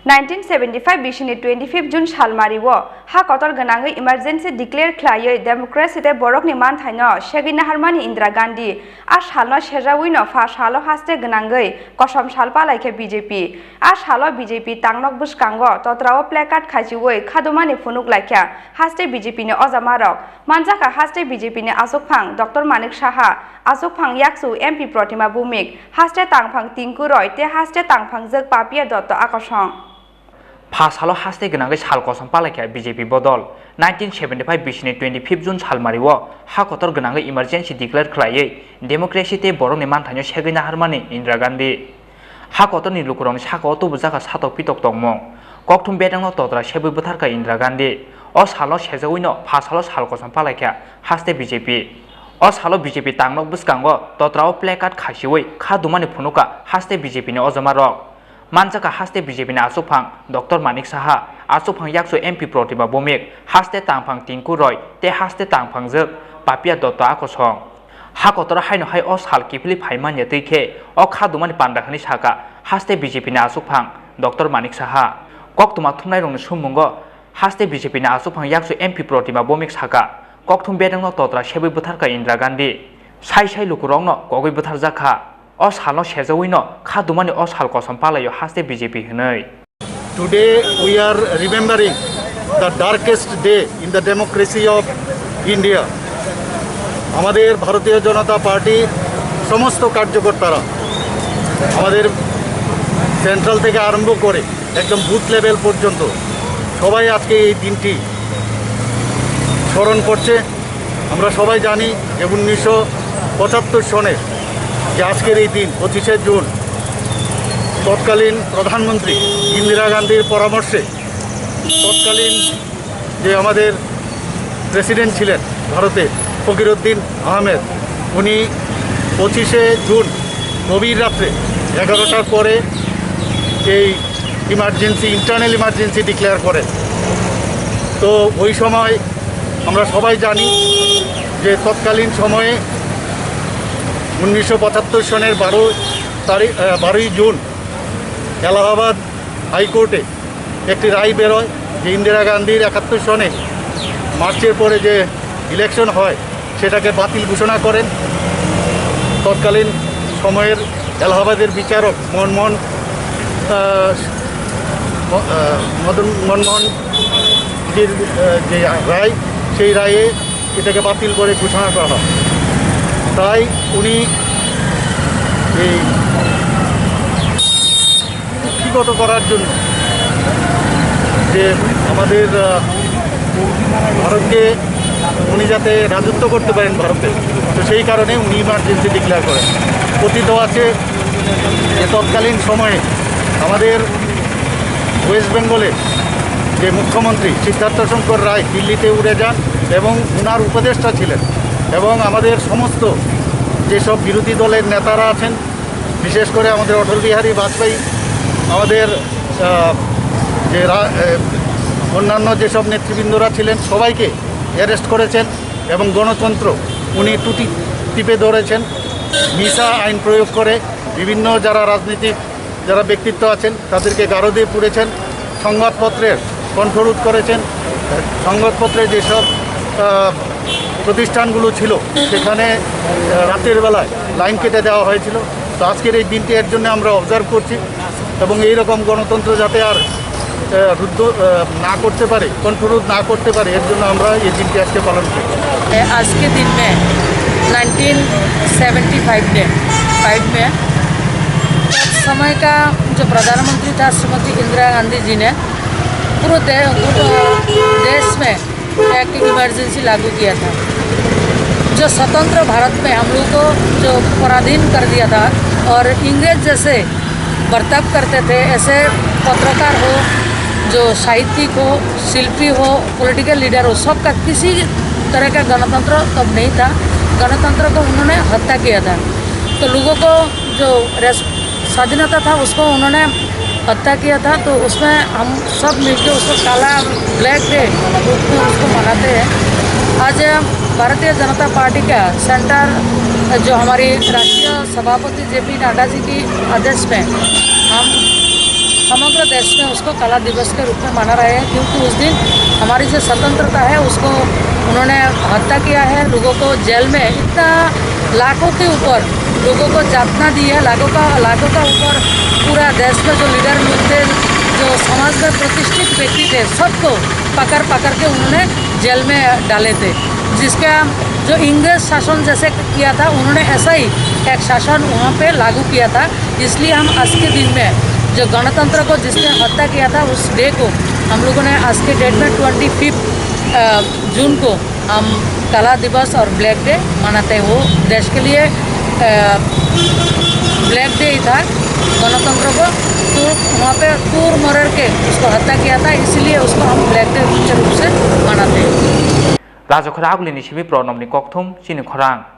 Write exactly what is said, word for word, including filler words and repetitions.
Nineteen seventy five bisini twenty fifth June salmari o ha kotor gwnangwi emergency declare khlaiwi democracy tei borokni manthaino segwi naharmani Indira Gandhi a salno sejawino pha salo haste gwnangwi kosom sal palaikha B J P. A salo B J P tangnok bwskango totrao placard khaichiwi khadumani phunuk laikha haste B J P ni ojamarok. Manjakha haste B J P ni achukphang Doctor Manik Saha, achukphang yakchu M P Protima Bhowmik, haste tangphang Tinku Roy tei haste tangphang jwk Papia Dotto akosong. Pha salo haste gwnangwi sal kosom palaikha B J P bodol. Nineteen seventy five bisini twenty fifth June salmari o ha kotor gwnangwi emergency declare khlaiwi democracy tei borokni manthaino segwi naharmani Indira Gandhi. Ha kotorni lukurokni sakao tubujak kha satok pitok tongmung. Kokthum bedengno totra sebwi bwtharkha Indira Gandhi. O salno sejagwino pha salo sal kosom palaikha haste B J P. O salo B J P tangnok bwskango totrao placard khaichiwi kha dumani phunukha haste B J P ni ojamarok. Manjakha haste B J P ni achukphang Doctor Manik Saha, achukphang yakchu M P Protima Bhowmik, haste tangphang Tinku Roy tei haste tangphang jwk Papia Dotto akosong. Ha kotor haino hai o sal kiphilwi phai manya twi khe o kha dumani panda hwnwi sakha haste B J P ni achukphang Doctor Manik Saha. Koktwma thumnairokni summungo haste B J P ni achukphang yakchu M P Protima Bhowmik sakha, kokthum bedengno totra sebwi bwtharkha Indira Gandhi. Sai sai lukurokno kogwi bwtharjakha. O salno sejawino kha dumani o sal kosom palaio haste B J P hwnwi. Today we are remembering the darkest day in the democracy of India. আমাদের ভারতীয় জনতা পার্টি সমস্ত কার্যকর্তারা, আমাদের সেন্ট্রাল থেকে আরম্ভ করে একদম booth level পর্যন্ত সবাই আজকে এই দিনটি স্মরণ করছে। আমরা সবাই জানি যে উনিশশো পঁচাত্তর সনের যে আজকের এই দিন, পঁচিশে জুন, তৎকালীন প্রধানমন্ত্রী ইন্দিরা গান্ধীর পরামর্শে তৎকালীন যে আমাদের প্রেসিডেন্ট ছিলেন ভারতে, ফকিরউদ্দিন আহমেদ, উনি পঁচিশে জুন গভীর রাত্রে এগারোটার পরে এই ইমার্জেন্সি, ইন্টারনাল ইমার্জেন্সি ডিক্লেয়ার করেন। তো ওই সময় আমরা সবাই জানি যে তৎকালীন সময়ে উনিশশো পঁচাত্তর সনের বারো তারিখ, আহ, বারোই জুন এলাহাবাদ হাইকোর্টে একটি রায় বেরোয় যে ইন্দিরা গান্ধীর একাত্তর সনে মার্চের পরে যে ইলেকশন হয়, সেটাকে বাতিল ঘোষণা করেন তৎকালীন সময়ের এলাহাবাদের বিচারক মনমোহন, আহ, ম-, আহ, মদন, মনমোহন জির, আহ, যে রায়, সেই রায়ে এটাকে বাতিল করে ঘোষণা করা হয়। তাই উনি এই কুক্ষিগত করার জন্য যে আমাদের, আহ, ভারতকে, উনি যাতে রাজত্ব করতে পারেন ভারতে, তো সেই কারণে উনি ইমার্জেন্সি ডিক্লেয়ার করেন। কথিত আছে যে তৎকালীন সময়ে আমাদের ওয়েস্ট বেঙ্গলে যে মুখ্যমন্ত্রী সিদ্ধার্থ শঙ্কর রায় দিল্লিতে উড়ে যান এবং ওনার উপদেষ্টা ছিলেন, এবং আমাদের সমস্ত যেসব বিরোধী দলের নেতারা আছেন, বিশেষ করে আমাদের অটল বিহারী বাজপেয়ী, আমাদের, আহ, যে রা-, আহ, অন্যান্য যেসব নেতৃবৃন্দরা ছিলেন, সবাইকে অ্যারেস্ট করেছেন এবং গণতন্ত্র উনি টুটি টিপে ধরেছেন। মিছা আইন প্রয়োগ করে বিভিন্ন যারা রাজনীতিক, যারা ব্যক্তিত্ব আছেন, তাদেরকে গারদে পুড়েছেন, সংবাদপত্রের কণ্ঠরোধ করেছেন, সংবাদপত্রে যেসব, আহ, প্রতিষ্ঠানগুলো ছিল, সেখানে, আহ, রাতের বেলায় লাইন কেটে দেওয়া হয়েছিল। তো আজকের এই দিনটি এর জন্য আমরা অবজার্ভ করছি এবং এই রকম গণতন্ত্র যাতে আর, আহ, রুদ্ধ, আহ, না করতে পারে, কণ্ঠরোধ না করতে পারে, এর জন্য আমরা এই দিনটি আজকে পালন করছি। आज के दिन में नाइनटीन सेवेंटी फ़ाइव में, फ़ाइव में तब समय का जो प्रधानमंत्री था श्रीमती इंदिरा गांधी जी ने पूरे दे-, पूरे देश में एक इमरजेंसी लागू किया था, जो स्वतंत्र भारत में हम लोग को जो पराधीन कर दिया था और इंग्रेज जैसे बर्ताव करते थे, ऐसे पत्रकार हो, जो साहित्यिक हो, शिल्पी हो, पॉलिटिकल लीडर हो, सबका किसी तरह का गणतंत्र तब नहीं था। गणतंत्र को उन्होंने हत्या किया था। तो लोगों को जो रेस-, स्वाधीनता था, उसको उन्होंने हत्या किया था, तो उसमें हम सब मिलके उसको काला, ब्लैक डे रूप में उसको मनाते हैं। आज भारतीय जनता पार्टी का सेंटर, जो हमारी राष्ट्रीय सभापति जे पी नड्डा जी की आदेश में हम समग्र देश में उसको काला दिवस के रूप में मना रहे हैं, क्योंकि उस दिन हमारी जो स्वतंत्रता है, उसको उन्होंने हत्या किया है। लोगों को जेल में इतना, लाखों के ऊपर लोगों को यातना दी है, लाखों का, लाखों का ऊपर पूरा देश में जो लीडर लोग थे, जो समाज में प्रतिष्ठित व्यक्ति थे, सबको पकड़ पकड़ के उन्होंने जेल में डाले थे। जिसका जो इंग्रेज शासन जैसे किया था, उन्होंने ऐसा ही एक शासन वहाँ पे लागू किया था। इसलिए हम आज के दिन में जो गणतंत्र को जिसने हत्या किया था, उस डे को हम लोगों ने आज के डेट में ट्वेंटी फिफ्थ जून को हम काला दिवस और ब्लैक डे मनाते हैं। वो देश के लिए ब्लैक डे ही था गणतंत्र को। तो वहाँ पे तूर मरर के उसको हत्या किया था, इसीलिए उसको हम ब्लैक डे के रूप से मनाते हैं। Rajakhor agulini simi pronomni kokthum chini khorang.